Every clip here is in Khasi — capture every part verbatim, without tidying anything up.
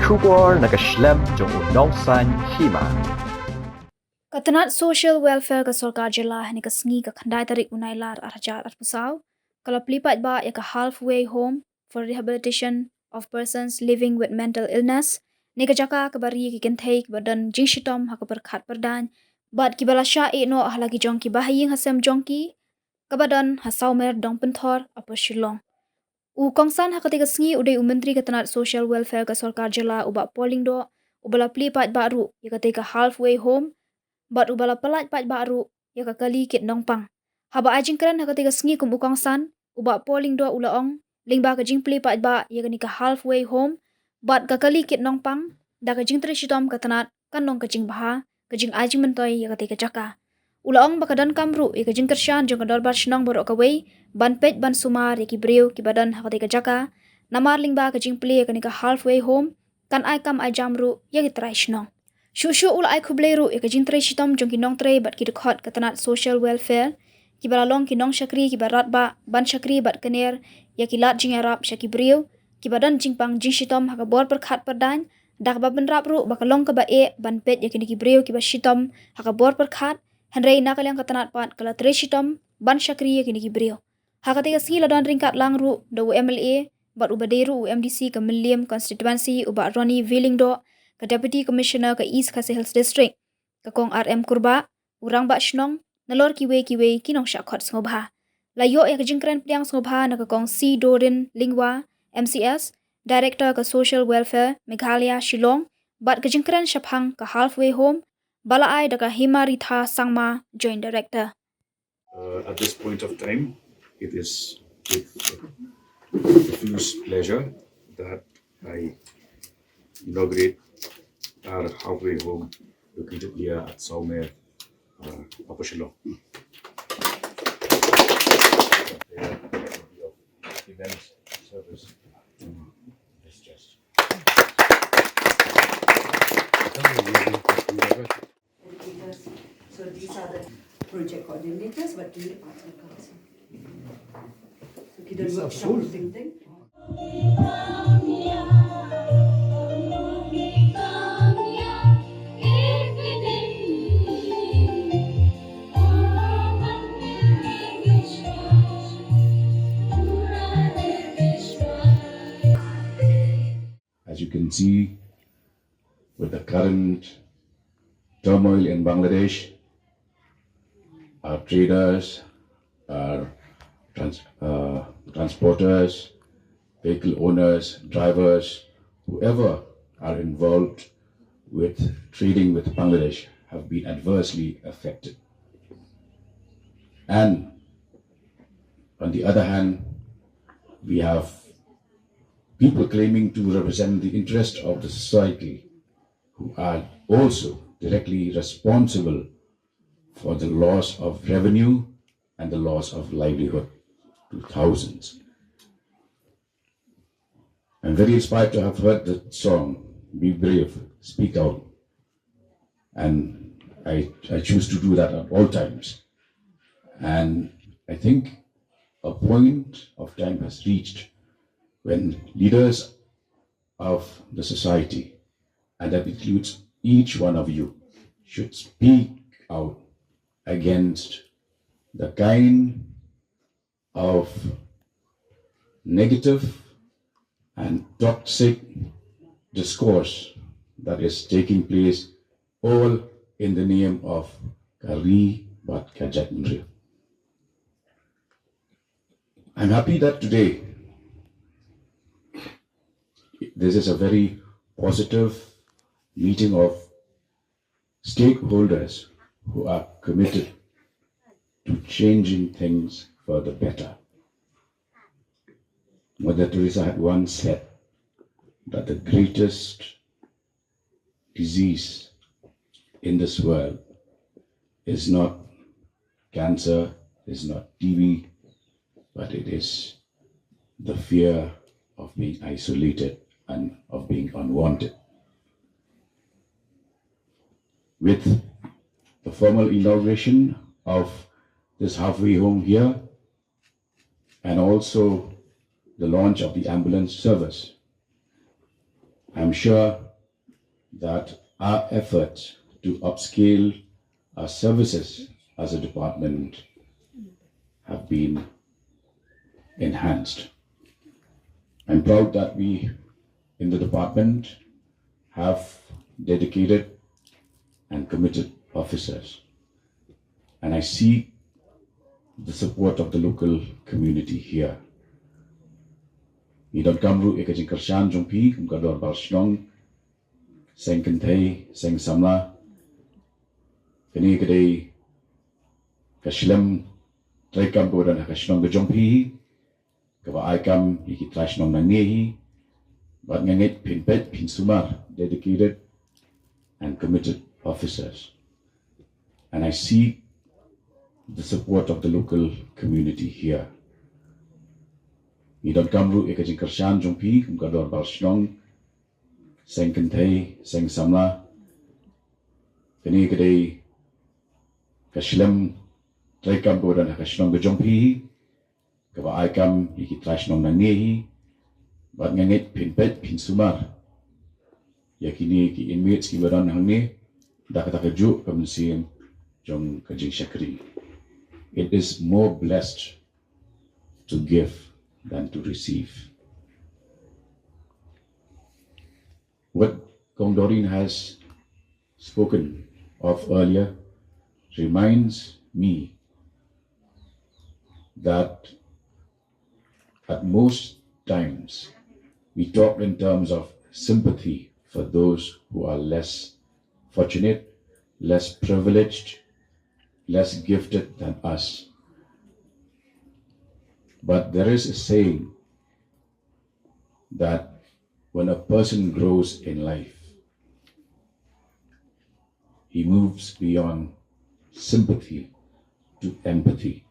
Khubor na ka shlem jong u nongsan hima. Ka tnat Social Welfare ka Sorkar Jylla ha kane ka sngi ka khyndai tarik u Nailar ar hajar arphew saw ka la plie paidbah ïa ka Halfway Home for Rehabilitation of Persons Living with Mental Illness, ne ka jaka kaba ri ïa ki kynthei kiba don jingshitom ha ka pyrkhat pyrdaiñ bad kiba la shah ïehnoh ha la ki jong ki bahaïing hasem jong ki, kaba don ha Sawmer Dongpynthor, Upper Shillong. U kongsan ha katei ka sngi u dei u Myntri ka tnat Social Welfare ka Sorkar Jylla, u Bah Paul Lyngdoh, uba la plie paidbah ruh ïa katei ka Halfway Home bad uba la pyllait paidbah ruh ïa ka kali kit nongpang. Haba ai jingkren ha katei ka sngi kum u kongsan, u Bah Paul Lyngdoh u la ong lyngba ka jingplie paidbah ïa kane ka Halfway Home bad ka kali kit nongpang, da ka jingtrei shitom ka tnat kan long ka jingbha ka jingai jingmyntoi ïa katei ka jaka. U la ong ba ka donkam ruh ïa ka jingkyrshan jong ka Dorbar Shnong baroh kawei ban peit ban sumar ïa ki briew kiba don ha katei ka jaka, namar lyngba ka jingplie ïa kane ka Halfway Home kan ai kam ai jam ruh ïa ki trai shnong. Shuh shuh u la ai khublei ruh ïa ka jingtrei shitom jong ki nongtrei bad ki dkhot ka tnat Social Welfare, kiba la long ki nongshakri kiba radbah ban shakri bad kner ïa ki lad jingïarap sha ki briew kiba don jingpang jingshitom ha ka bor pyrkhat pyrdaiñ, da kaba bynrap ruh ba ka long kaba eh ban peit ïa kine ki briew kiba shitom ha ka bor pyrkhat, hynrei na ka liang ka tnat pat ka la trei shitom ban shakri ïa kine ki briew. Ha katei ka sngi la don ryngkat lang ruh da u M L A bad uba dei ruh u M D C ka Mylliem Constituency, u Bah Ronnie V Lyngdoh, ka Deputy Commissioner ka East Khasi Hills District, ka Kong R M Kurbah, u Rangbah Shnong, nalor kiwei kiwei ki nongshah khot sngewbha. La ïoh ïa ka jingkren pdiang sngewbha na ka Kong C Doreen Lyngwa, M C S, Director ka Social Welfare Meghalaya Shillong, bad ka jingkren shaphang ka Halfway Home ba la ai da ka Himaritha Sangma, Joint Director. Uh, at this point of time, it is with profuse pleasure that I inaugurate our Halfway Home located here at Sawmer, uh, Upper Shillong. Events, service, and discharge. Educators. So these are the project coordinators, but ki arts workers. So ki don workshop, thing, thing. As you can see, with the current turmoil in Bangladesh, our traders, our trans-, uh, transporters, vehicle owners, drivers, whoever are involved with trading with Bangladesh have been adversely affected. And on the other hand, we have people claiming to represent the interest of the society who are also directly responsible for the loss of revenue and the loss of livelihood to thousands. I'm very inspired to have heard the song, Be Brave, Speak Out. And I, I choose to do that at all times. And I think a point of time has reached when leaders of the society, and that includes each one of you, should speak out against the kind of negative and toxic discourse that is taking place, all in the name of ka ri bad ka jaitbynriew. I'm happy that today this is a very positive meeting of stakeholders who are committed to changing things for the better. Mother Teresa had once said that the greatest disease in this world is not cancer, is not T B, but it is the fear of being isolated and of being unwanted. With the formal inauguration of this halfway home here, and also the launch of the ambulance service, I'm sure that our effort to upscale our services as a department have been enhanced. I'm proud that we in the department have dedicated and committed officers. And I seek the support of the local community here. Ngi donkam ruh ïa ka jingkyrshan jong phi kum ka dorbar shnong, seng kynthei, seng samla. Kane ka dei ka shlem treikam kaba don ha ka shnong ka jong phi, kaba ai kam ïa ki trai shnong nangne hi. Bad nga ngeit phin peit phin sumar dedicated and committed officers. And I seek the support of the local community here. Ngi donkam ruh ïa ka jingkyrshan jong phi kum ka dorbar shnong, seng kynthei, seng samla. Kane ka dei ka shlem treikam kaba don ha ka shnong ka jong phi, kaba ai kam ïa ki trai shnong nangne hi. Bad nga ngeit phin peit phin sumar ïa kine ki inmates kiba don hangne da kata kajuh ka mynsiem jong ka jingshakri. It is more blessed to give than to receive. What Kong Doreen has spoken of earlier reminds me that at most times we talk in terms of sympathy for those who are less fortunate, less privileged, less gifted than us. But there is a saying that when a person grows in life, he moves beyond sympathy to empathy.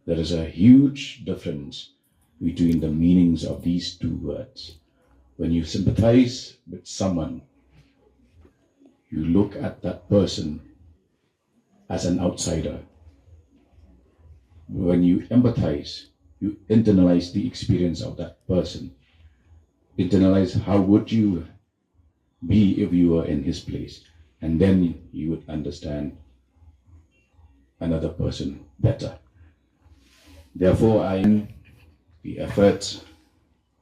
There is a huge difference between the meanings of these two words. When you sympathize with someone, you look at that person as an outsider. When you empathize, you internalize the experience of that person. Internalize how would you be if you were in his place, and then you would understand another person better. Therefore, I the efforts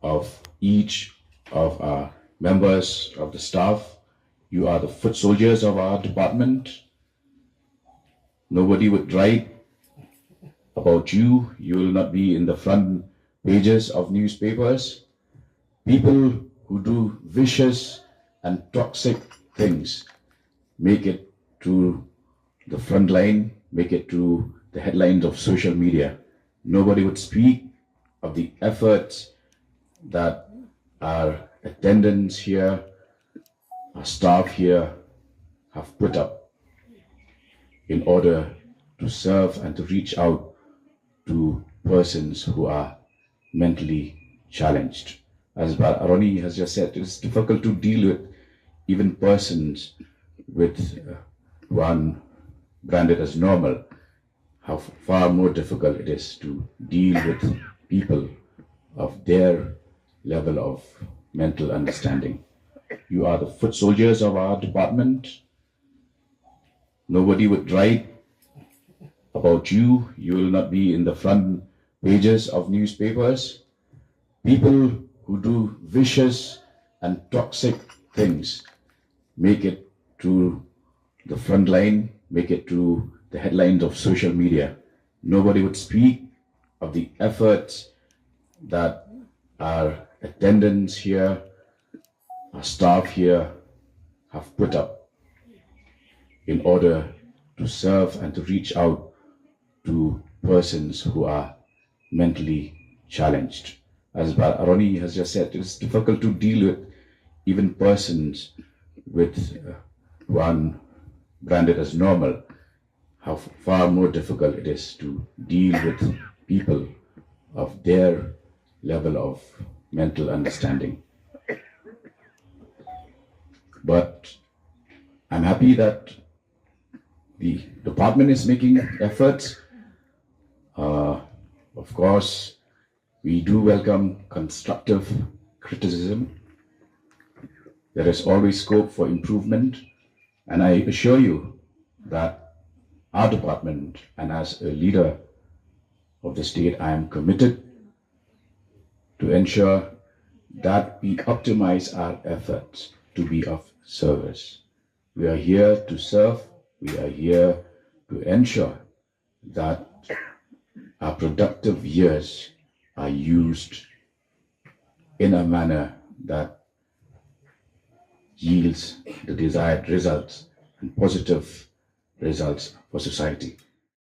of each of our members of the staff. You are the foot soldiers of our department. Nobody would write about you. You will not be in the front pages of newspapers. People who do vicious and toxic things make it to the front line, make it to the headlines of social media. Nobody would speak of the efforts that our attendants here, our staff here have put up in order to serve and to reach out to persons who are mentally challenged. As Ronnie has just said, it's difficult to deal with even persons with uh, one branded as normal. How far more difficult it is to deal with people of their level of mental understanding. You are the foot soldiers of our department. Nobody would write about you. You will not be in the front pages of newspapers. People who do vicious and toxic things make it to the front line, make it to the headlines of social media. Nobody would speak of the efforts that our attendants here, our staff here have put up in order to serve and to reach out to persons who are mentally challenged. As Ronnie has just said, it's difficult to deal with even persons with uh, one branded as normal. How far more difficult it is to deal with people of their level of mental understanding. But I'm happy that the department is making efforts. Uh, of course, we do welcome constructive criticism. There is always scope for improvement, and I assure you that our department, and as a leader of the state, I am committed to ensure that we optimize our efforts to be of service. We are here to serve, we are here to ensure that our productive years are used in a manner that yields the desired results and positive results for society.